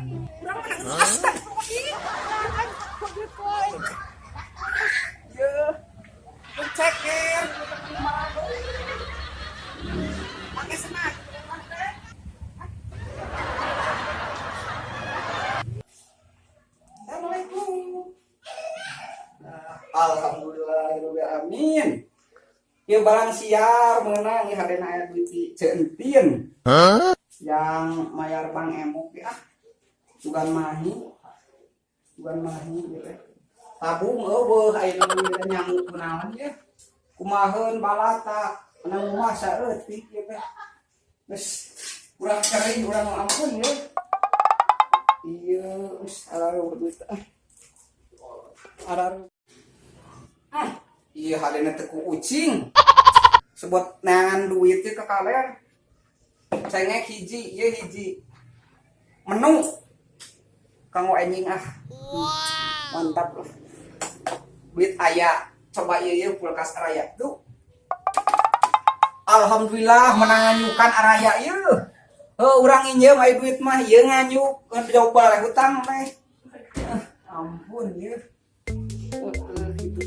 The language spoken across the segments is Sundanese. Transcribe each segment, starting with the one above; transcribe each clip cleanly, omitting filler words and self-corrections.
Urang menang astagfirullahaladzim. Ye. Ceker. Pakai senak. Assalamualaikum. Alhamdulillah amin. Ya barang siar menang ya hadena aya duit di Centin. Yang mayar bank emok ya. Sugan mahi. Sugan mahi gitu. Tabung eueuh ayeuna mah nyamuk kunaon ya. Kumaheun balata menang rumah saeutik ieu teh. Geus urang cari urang ampun ya. Iya, geus araruh duit ah. Araruh. Ah, iya hadena teu ku ucing. Sebut neangan duit ke kaler. Cengek hiji, ieu hiji. Menu kanggo anjing ah. Mantap lah. Duit aya, coba ieu ieu kulkas araya tuh. Alhamdulillah menang nganyukan araya ieu. Heuh urang injem aya duit mah ieu nganyuk jauh balik hutang teh. Ah, ampun ieu. Heeh gitu.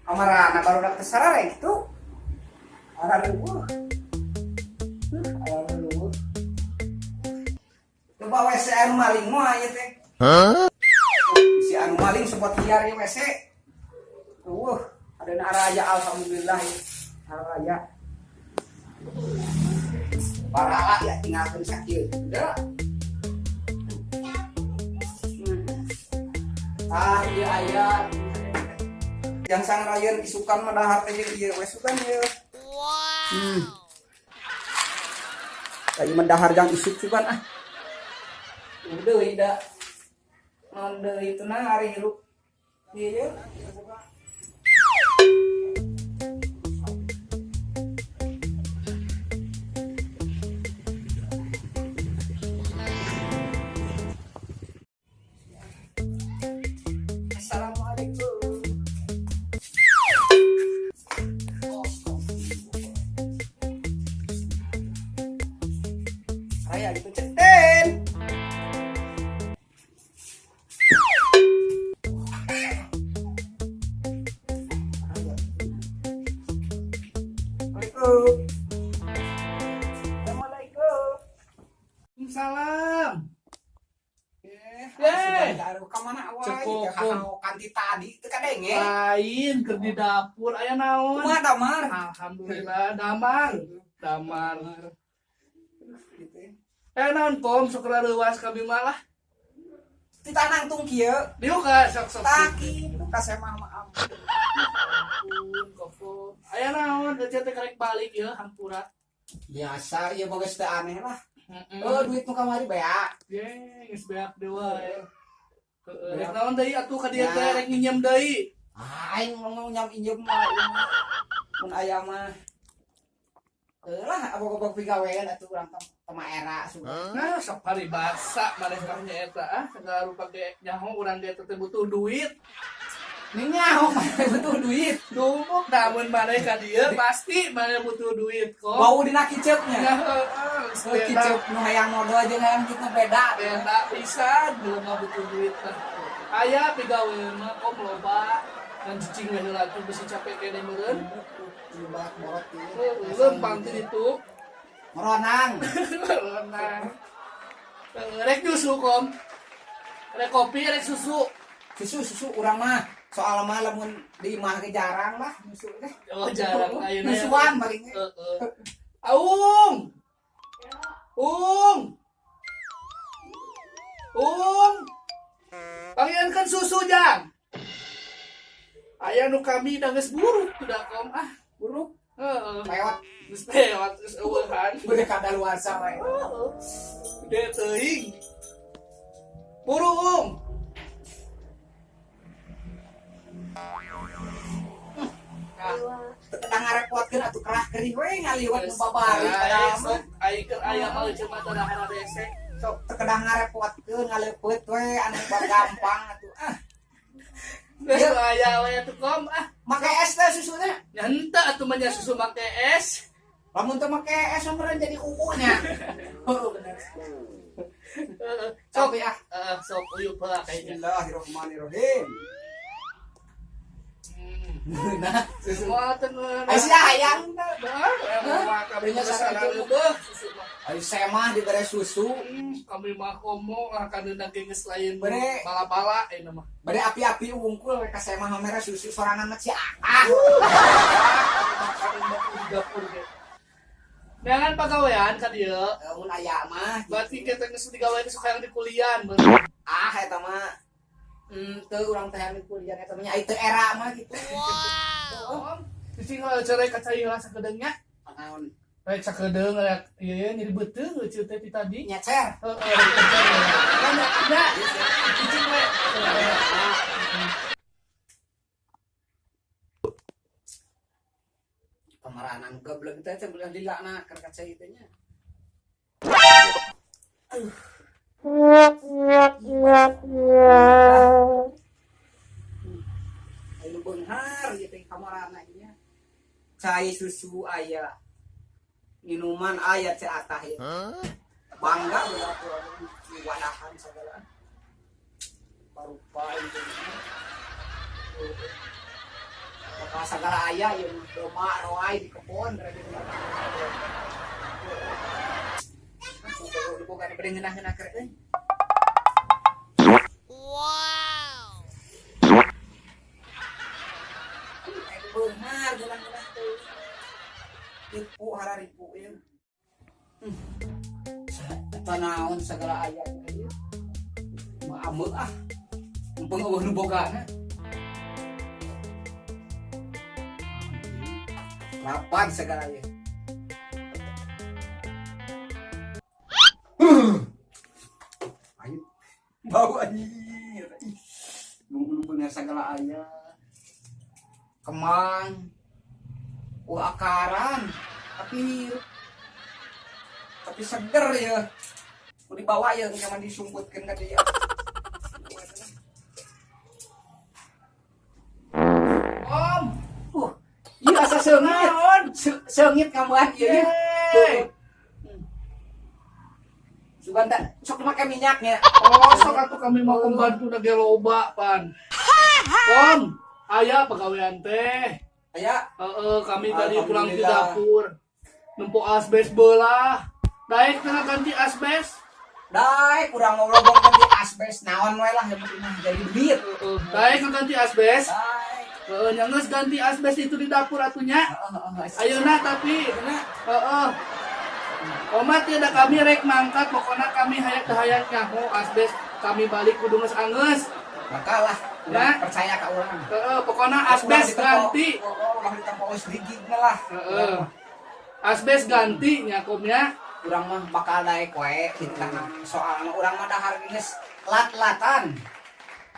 Amarana baru dak tesarare gitu. Ararueuh. Ararueuh. Coba WC anu maling mah ieu teh. Si anu maling sebut liar ieu WC. Eueuh, ada araya alhamdulillah ya. Araya. Parala ya tinggalkeun sakieu. Udah. Ah, ieu aya. Yang sang rayeun isukan mah dahar teh jeung ieu we sugan ieu. Wow. Kayak mendahar jang isuk sugan ah. Udah da. Naon deui itu nah ari hirup. Ieu. Assalamualaikum. Raya gitu ceten. Assalamualaikum. Assalamualaikum. Salam. Eh, ka mana wae Cekok. Kanti tadi teu kadenge. Lain keur di dapur aya naon? Kumaha damar? Alhamdulillah damang. Damar. Gitu. Eh naon kom sok reuwas kami malah. Ti tanang tung kieu. Diuka sok sok. Tah kitu ka semah mah ampun. Ampun koko. Aya naon teh teh karek balik ieu hampura. Biasa ieu mah geus teu aneh lah. Heeh. Oh, duit nu kamari beak. Ye, geus beak deui wae. Heeh, rek naon deui atuh ka dieu teh Nah. rek nginjem deui. Aing ngomong nyam injem mah ieu mah. Mun aya mah. Lah abog-abog pigawean atuh urang tama era sudah. Nah, sok paribasa maneh mah nya eta ah segala rupa ge nyaho urang ge teh butuh duit. Ini nyaho maneh butuh duit. Dumuk namun maneh ka dieu pasti maneh butuh duit kok. Bau dina kiceupnya. Ya heeh, geus Oh, beda. kiceup nu hayang modal jeung hayang kitu beda. Beda pisan jelema butuh duit tah. Aya pigawe mah kok loba ngan cicing we heula tuh bisi capek kene meureun. Balak borot ieu. Lempang ti ditu. Meronang. Renang. Rek nyusu kom. Rek kopi, rek susu. Susu susu urang mah. Soal mah lamun di imah ge jarang lah nyusu teh. Oh jarang ayeuna. Nyusuan paling ge. Heeh. Aung. Ung. Ung. Panggilankan susu jang. Aya nu kami da geus buruk tuh da kom ah. Buruk Heeh. lewat Geus lewat geus eueuhan. udah kadaluarsa wae. Heeh. Gede teuing. Buru Ung. Teu kedah ngarepotkeun atuh kerah kerih we ngaliwat nu babari padahal mah. Sok ai keur aya mah cuma teu rese. Sok teu kedah ngarepotkeun ngaleupet we anu gampang atuh ah. Geus aya we atuh kom ah. Make es teh susuna. Nya henteu atuh mah nya susu make es. Lamun teu make es mah meureun jadi UU nya. Heuh bener. Sok Tapi ah. Sok uyup heula kayaknya. Bismillahirrahmanirrahim. Nah, susu. Semua tengen. Ai sia hayang teh. Bah, kami Nya mah sareng sareng susu mah. Ai saya mah dibere susu. Kami mah komo kana ge geus lain Bere. bala-bala ayeuna mah. Bade api-api wungkul ka saya mah mere susu sorangan mah sia. Ah. Makanan mah di dapur ge. Neangan pagawean ka dieu. Mun aya mah. Berarti kita geus digawe geus hayang di kulian. Ah eta mah. Teu urang teh anu kuliah eta mah nya ai teu era mah gitu. Wow. Cicing heula cerai ka cai heula sakedeung nya. Naon? Rek sakedeung rek ieu ieu nyeri beuteung eueuh teh ti tadi. Nyecer. Heeh, kan nya cicing we. Pemeranan goblok teh teh belah lila keur ka cai teh nya. Ayo beunghar ieu teh kamarana nya. Cai susu aya. Minuman aya teh atah ieu. Bangga belah urang di wadahan segala. Parupa ieu. Bakal segala aya ieu doma roai di kebon rek di Boga bade ngeunah-ngeunah keur euy. Wow. Ayo beunghar geunah-geunah teh. Ripu hararipu ieu. Eta naon segala aya ieu. Mah ameuk ah. Mumpung eueuh nu bogana. Lapan segala ieu. Ayo bau anjir. Ih, beunghar segala aya. Kemang. Wah akaran. Tapi seger ya. Mau dibawa ya nyaman disumputkeun ka dieu. Om, Ieu asa seungit. naon? Seungit kamuan ieu ieu. Yeay. Sugan teh sok make minyaknya. Oh, sok atuh kami mau pembantu na ge loba pan. Om, aya pagawean teh. Aya Heeh, kami tadi pulang di Alhamdulillah. dapur. Nempo asbes belah. Daek tengah ganti asbes. daek urang ngobrol ganti asbes naon we lah yang penting mah jadi duit. Heeh, daek ganti asbes. Daek. Heeh, nya geus ganti asbes itu di dapur atunya. Heeh, heeh. Ayeuna tapi Ayeuna heeh. Omat tidak kami rek mangkat pokoknya kami hayang teu hayang nyaho asbes kami balik kudu geus angeus. bakal lah urang Ya. percaya ka urang. Heeh, pokoknya asbes ganti. Oh, ulah ditempo geus rigid lah. Heeh. Asbes ganti nya komnya. Urang mah bakal daek wae kita soalna urang mah dahar geus lat-latan.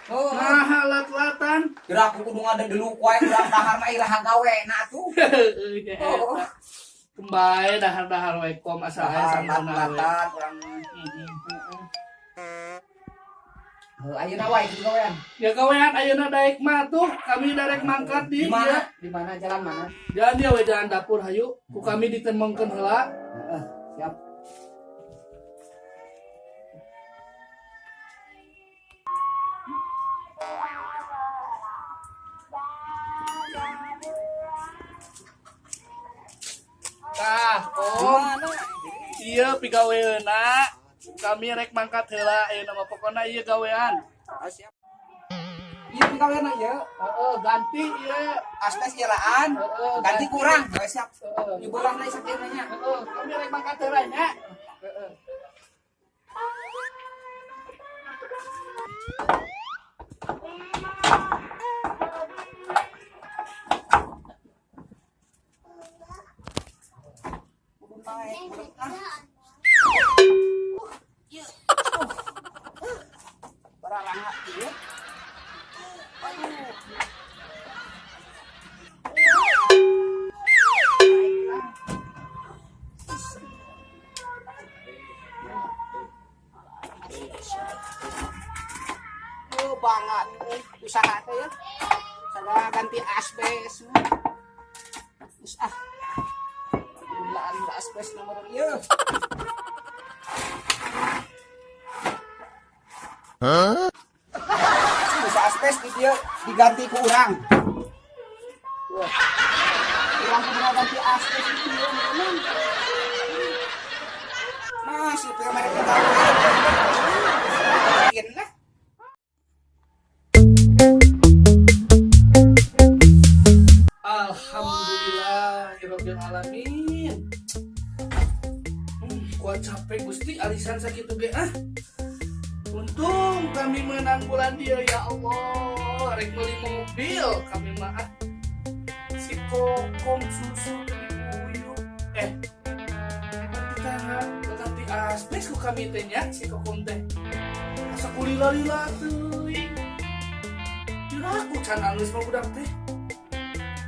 Oh, Nah, lat-latan. geura aku kudu ngadedeluk wae urang dahar mah iraha gawe na atuh. Heeh, nya Oh. eta. Kembali dahar-dahar we kom asal aya Dahar sampurna we. lat-latan urang mah. Heeh. Heeh. Heuh, ayeuna wae kitu gawean. Ya gawean ayeuna daek mah tuh kami darek mangkat di Di mana? Di mana jalan mana? Jalan dia we jalan dapur hayu ku kami ditemongkeun heula. Heeh, siap. Tah, Di kom. mana? Ieu pigaweuna kami rek mangkat heula ayeuna mah pokona ieu gawean. Ah, siap. Ieu pigawean ieu. Heeh, ganti ieu. Asbes ieulaan. Heeh, Ganti kurang. Heuh, siap. Heeh. Di beulahna sakieu nya. Heeh, kami rek mangkat heula nya. Heeh. Kudu naek beureuh ah. Bararangga ieu. Aduh. Naek ah. Oh, bangga nih usaha teh ya. Sagala ganti asbes. Terus ah. Gulaan asbes nomor ieu. Asbes di dieu diganti ku urang. Wah. Urang kudu ganti asbes di dieu meunang. Masih pengen mereka tahu. Lah. Alhamdulillahirabbil alamin. Kuat capek Gusti arisan sakitu ge ah. Untung kami menang bulan dia, ya Allah. Rek beli mobil kami mah ah. Si Kokom susu beli buyuk. Kita ganti asbes ku kami teh nya si Kokom teh. Asa kulila-lila teuing. Juraku can alus mah budak teh.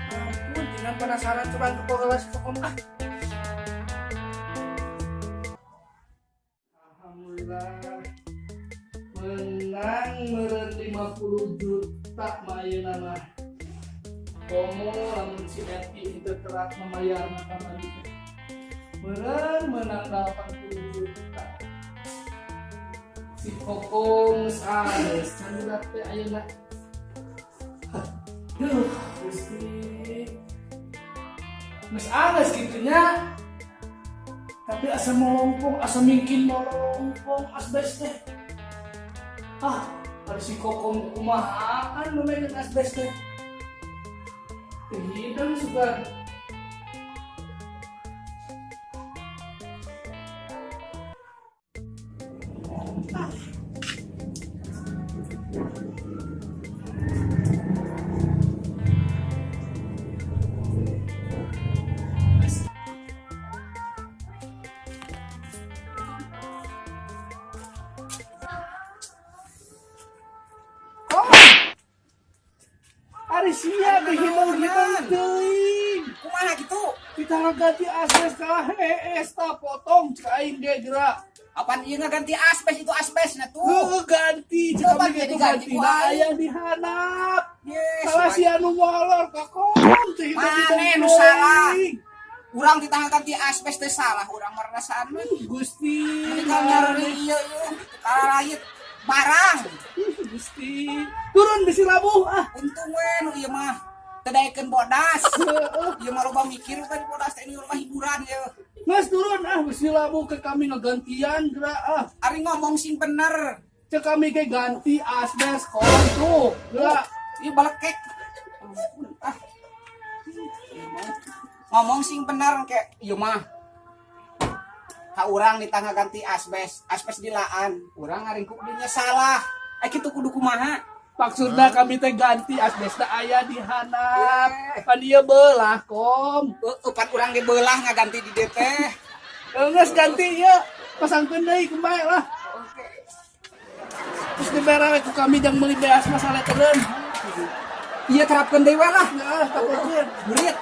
Ampun, tinggal penasaran coba ke pola si Kokom ah. Alhamdulillah menang meureun 50 juta mah ayeuna mah. Komo lamun si Eti itu telat memayar kamari teh. Meureun menang 80 juta. Si Kokom geus alus can budak teh ayeuna. Duh, Gusti. Geus alus kitu nya. Tapi asa molongpong, asa mingkin molongpong asbes teh. Ah, ari si Kokom kumahaan memegang asbes teh. Teu hidung sugan. Kom. Ari sia teh hidung-hidung teuing. Kumaha gitu? Kita ganti asbes kalah hees ta potong cek aing ge geura. Apaan ieu ngaganti asbes itu asbes na tuh. Heuh ganti cek Coba kami ge jadi ganti ganti ku da aing. aya di handap. Yes. Salah si anu molor Kokom teh Maneh hidung-hidung nu salah. teuing. Urang ditah ganti asbes teh salah urang merasaan mah. Gusti. Tinggal nyari ieu ieu gitu kalalayit barang. Gusti. Turun bisi labuh ah. Untung we nu ieu mah teu daekeun bodas. Heeh. Ieu mah loba mikir kan bodas teh ini loba hiburan ieu. Mas turun ah bisi labuh ke kami ngegantian geura ah. Ari ngomong sing bener. Cek kami ge ganti asbes kon tuh. Geura. Ieu balekek. Ah. Ngomong sing bener ke ieu mah. Ka urang ditangga ganti asbes, asbes dilaan. Urang ngaringkuk dinya salah. Eh kitu kudu kumaha? Maksudna kami teh ganti asbes teh aya di handap. Eh. Pan ieu beulah kom. Heeh, pan urang ge beulah ngaganti di dieu teh. Geus ganti ieu. Pasangkeun deui kembali lah. Oke. Terus dibere we ku kami jang meuli beas masalah teureun. Iya terapkeun deui we lah. Heeh, takutkeun. Burit.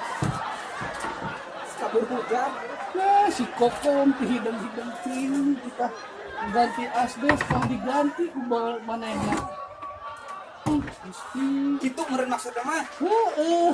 Kabur hujan. Nah, si Kokom teh hidung-hidung teuing kita ganti asbes kalau diganti ku manehna. Gusti. Kitu meureun maksudna mah. Heeh.